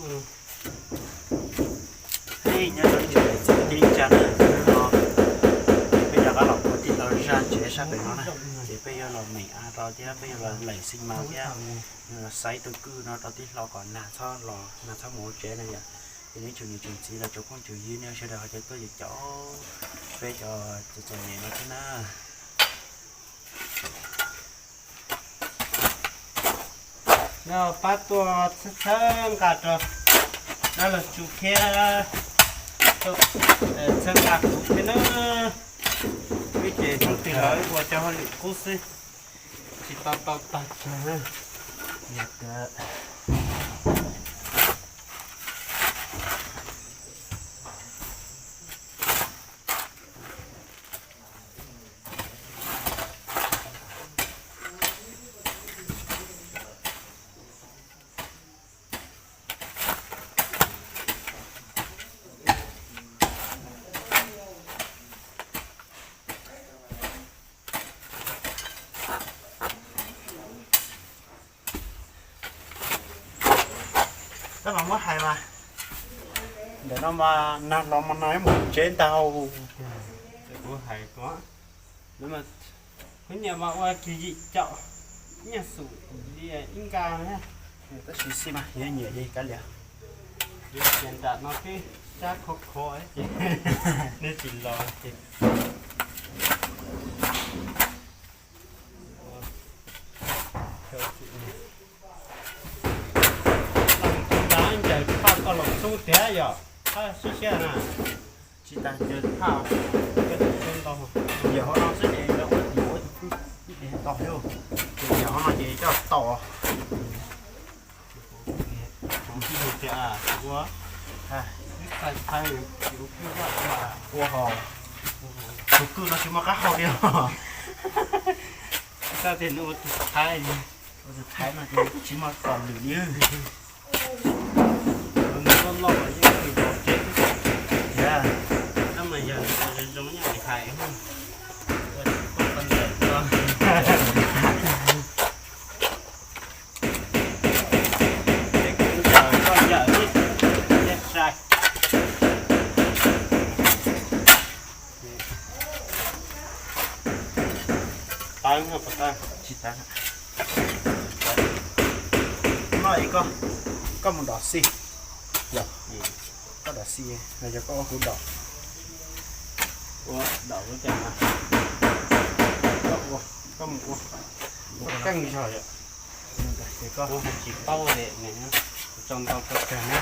Hej, nyob zoo ib tsoom niam txiv kwv tij neej tsa na, hnub no ces peb rov qab los ua tij laug zaj tsev sab pem no na, ces peb yuav los meem av rau thiab peb yuav los leem xi mas thiab, los xaiv tus kwj no rau tij laug kom nag txhob los nag txhob mus hauv tsev na yom. Ces nej tsoom niam tsoom txiv los tsoom phooj tsoom ywg nej sawv daws ho cov tuaj yus caum peb cov txom txom nyem no thiab na. Yog pab tuaj txhawb nqa rau dab laug Tsu thiab txhawb nqa kuv thiab na. Ib ces hnub twg los ua cov hauj lwm qub xwb, tsis tau tau tag chaw na. Yog tias Tab mas muab hais mas, ntawm no mas nag los mas nag ib mus tsev ntag. Kuv hais ko, hnub nyiam mas ua kiag yim caum, nyiam xum li ib nka na. Tab sis xij mas yog nyiam li kav liam. Yuav tias nram no twb sab khov khov ces nej tsis los ces ncaws phaj koj los xub tiag yom, phaj siab siab na. Tsis tas ncaws phaj, yawm hauv no xwb ces ua tus ua tus kwj ib tes tos thiab, ces yawm hauv no ces coj tos. Ua ho, tus kwj no tsis muaj qab hau li os. Xav tias nws ua tus Thaib, ua tus Thaib no ces tsis muaj kom lwm li. Nws loj loj los yeej kws zov tsev xwb. Tiag, tab mas yog zoo zoo nyob hais, ua tsis pom koj ntawm ko. Ces kuv ncaws koj ncaws ib, sai. Tawv no puas tawv? Tsis tawv. No es koj, koj mus dom xij. Yog, koj dom xij no yog koj ua kuv dom. Ua dom ua cas mas koj ua, koj mus ua, ua keej zog yom. Ces koj ua tsis paub li, tso ntau tau kawg na.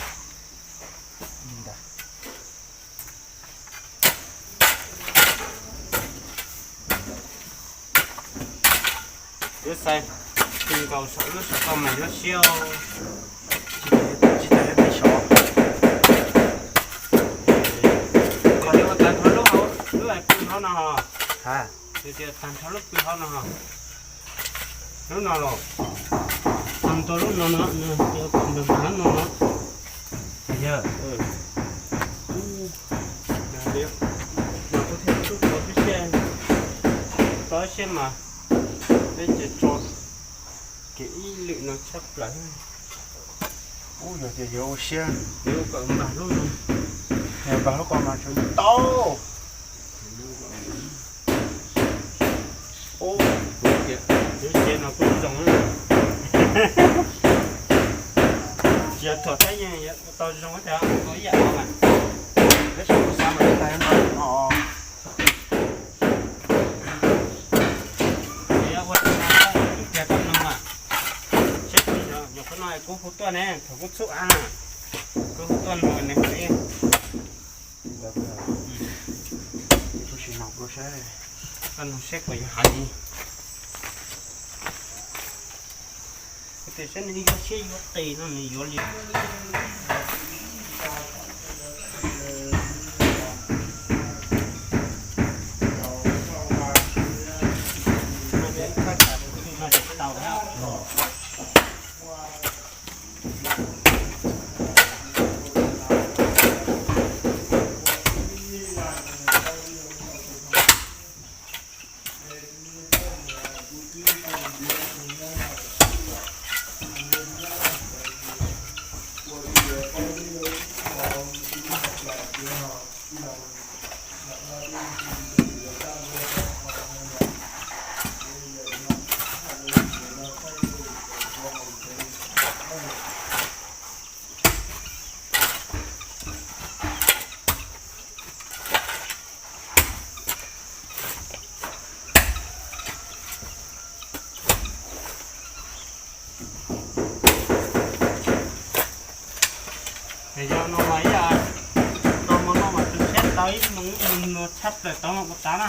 Yuav xaiv tus nkaus saum lub saum toj mas yuav siab. Tsis tas yuav pib sov. Koj yuav ua tag nrho lub hauv, lub hauv pw hauv no ho. Yog tias tag nrho lub pw hauv no ho. Lub no los tag nrho lub no no, yog kom npam npam lub no no. Yog, mas kuv thiaj tub tau tib siab, tau ib siab mas peb ces tso kev ib lwm no tshaj plaws. Ub, yog tias yuav ua siab, yuav kom npam lub no, npam lub ko mas tsuas tau. Ub, kuv tias yuav cia no kuj zoo na. Tsis yog thuam thiab yeej yuav tau zoo thiab ua ib yam no mas. Tab sis kuv xav mas ib tag no no. Ua tiag koj nug mas, seb nyuam qhuav no kuv hu tuaj ne, thaum kuv txhub av na, kuv hu tuaj nug nws hais. Koj nug seb puas yuav hais li. Tias saib nws yuav siab yuav qis no nws yuav li. Ces yog no mas ib yam tau hmo no mas tus tsheb tau ib moo ib moo no tshaj plaws tau no kuv xav na.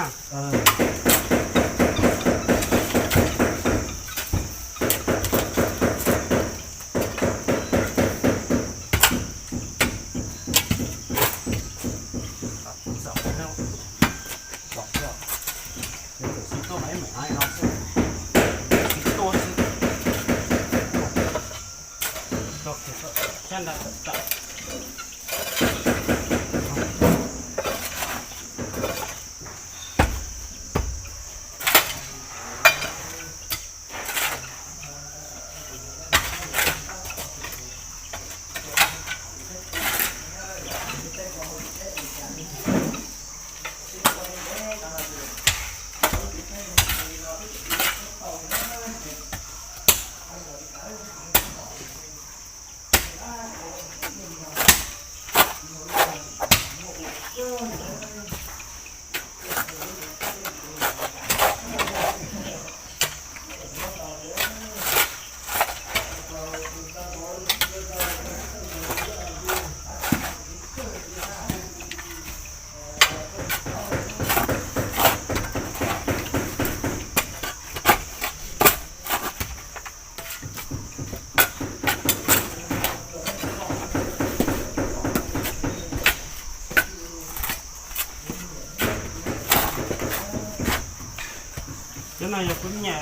Cov no yog kuv nyam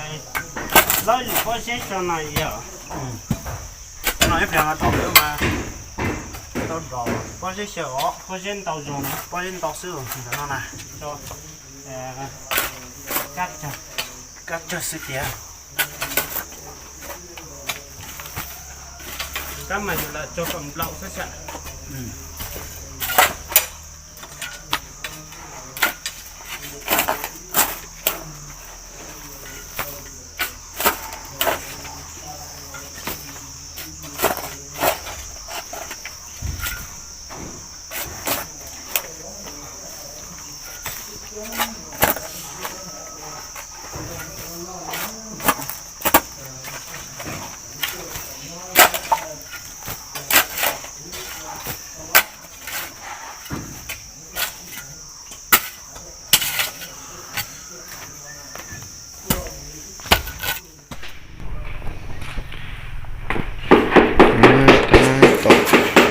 lawv lwm pob zeb tso no yog. Cov no ib pliag mas thaum ub mas tau nrog pob zeb xyaw os, pob zeb ntau zog na, pob zeb ntau xwb ntawm no na. Kab tsawg xwb tiag. Kab mas yus lam tso kom nplaum xwb xwb.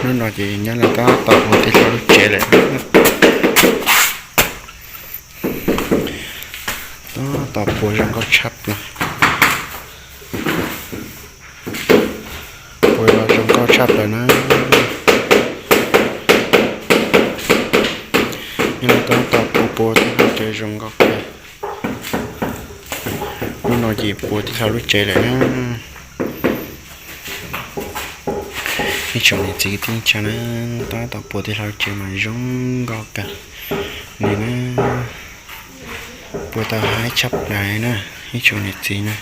Hnub no ces Nyab Laj tab tom ua tij laug lub tsev lawm. Tab tom puas zoo nkauj tshaj plaws. Puas los zoo nkauj tshaj plaws na. Nyab Laj tab tom puas puas tij laug lub tsev zoo nkauj kawg. Hnub no ces puas tij laug lub tsev lawm na. Ib tsoom niam txiv kwv tij neej tsa na, tab tom puas tij laug lub tsev mas zoo nkauj kawg li na. Puas tau haib tshaj plaws na, ib tsoom niam txiv na.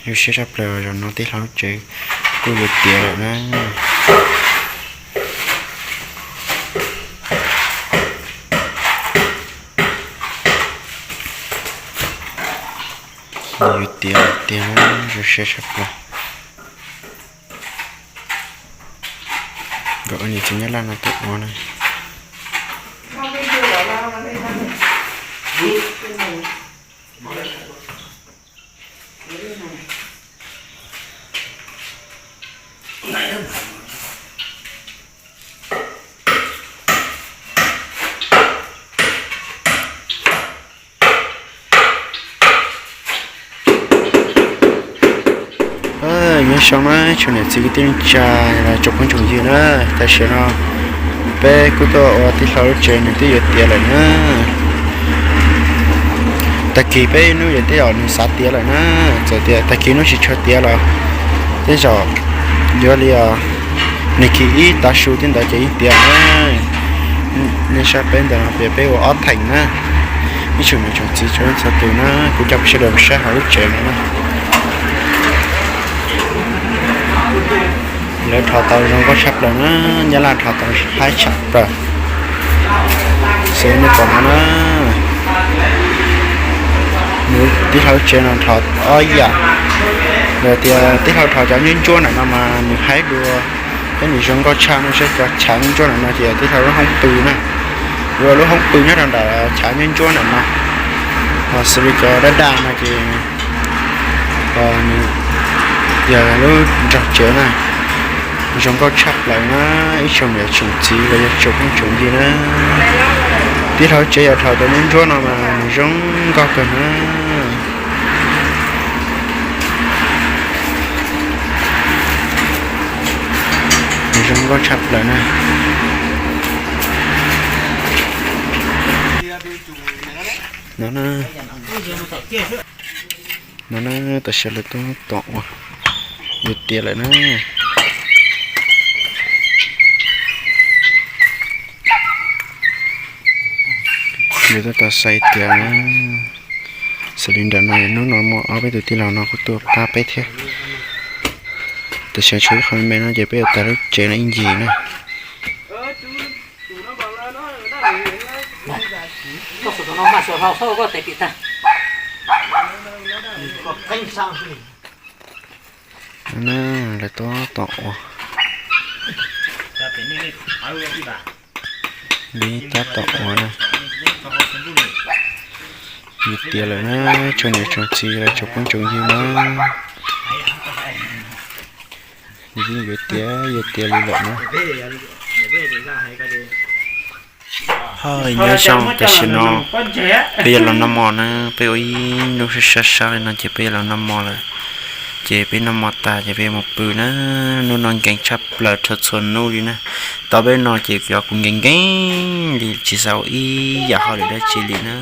Zoo siab tshaj plaws, zaum no tij laug lub tsev kuj yuav tiav lawm na. Yuav tiav lawm tiag, zoo siab tshaj plaws. Nkawd ua niam txiv Nyab Laj no tus ua na. Nyob zoo na tsoom niam txiv kwv tij neej tsa los tsoom phooj tsoom ywg na, tam sim no peb kuj tuaj ua tij laug lub tsev nws twb yuav tiav lawm na. Tag kis peb hnub yuav tiav os, nws xav tiav lawm na. Txawm tias tag kis hnub tsis tshua tiav los tej zaum yuav li os, nws kis ib tav su tej ntawd ces yeej tiav na. Nej saib peb ntawm no peb ua ob theem na. Ib tsoom niam tsoom txiv txhua leej txhua tus na, kuv coj peb sawv daws mus saib hauv lub tsev no na. Lawv rho tau zoo nkauj tshaj plaws na, Nyab Laj rho tau haib tshaj plaws. Xws nej pom no na, nws tij laug lub tsev no rho ob yam, Yog tias tij laug dhos cov ntsuab ntsuab ntawm no mas nws haib dua, thiab nws zoo nkauj tshaj no, saib cov chav ntsuab ntsuab ntawm no ces tij laug lub hoob pw na. Yuav lub hoob pw nyob rau ntawm chav ntsuab ntsuab ntawm no. Ho xws li cov daj daj no ces yog lub nrog tsev na. Zoo nkauj tshaj plaws na, ib tsoom niam tsoom txiv los yog tsoom phooj tsoom ywg na. Tij laug tsev yog dhos cov ntsuab ntsuab no mas nws zoo nkauj kawg na. Nws zoo nkauj tshaj plaws na. No na, no na, tam sim lawv tuaj tom ua, yuav tiav lawm na. Lawv tuaj tom xais tiav. Xws li nram no hnub no muaj ob peb tus tij laug no kuj tuaj pab peb thiab. Tam sim tshuav ib qho me me no ces peb yuav tag lub tsev no ib ncig na. Lawv tab tom ua, lawv tab tom ua na. Yuav tiav lawm na, tsoom niam tsoom txiv los tsoom phooj tsoom ywg na. Nws yeej yuav tiav yuav tiav li lawm na. Ho nyob zoo, tam sim no peb yuav los noj mov na, peb ua ib hnub sab sab sab li no ces peb yuav los noj mov lawm. Ces peb noj mov tas ces peb yuav mus pw na. Hnub no nkees tshaj plaws rau txhua hnub li na. Tau peb no ces cov kuv nkees nkees li tsis xav ua ib yam hauj lwm dab tsi li na.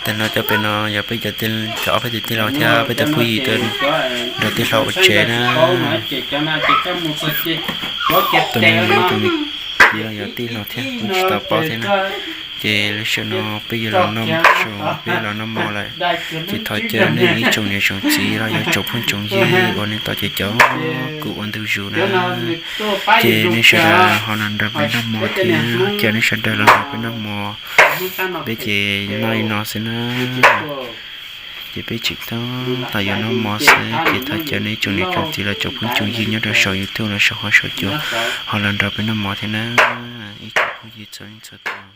Tam no cov pem no yog peb cov, cov ob peb tus tij laug thiab peb tus phooj ywg tuaj nrog tij laug ua tsev na. Tus no yog ib tug me tij laug, yog tij laug thiab kuj tsis tau paub thiab na. Ces lub sij hawm no peb yuav los noj, peb yuav los noj mov lawm. Ces thov caw nej ib tsoom niam tsoom txiv los yog tsoom phooj tsoom ywg uas nej tau caum kuv ua ntu zus na, ces nej sawv daws ho los nrog peb noj mov thiab, caw nej sawv daws los nrog peb noj mov. Peb ces noj li no xwb na. Ces peb tseem tab tom yuav noj mov xwb, ces thov caw nej ib tsoom niam tsoom txiv los tsoom phooj tsoom ywg nyob rau saum YouTube los saum huab saum cua ho los nrog peb noj mov thiab na. Ib tsoom phooj ywg txhua leej txhua tus.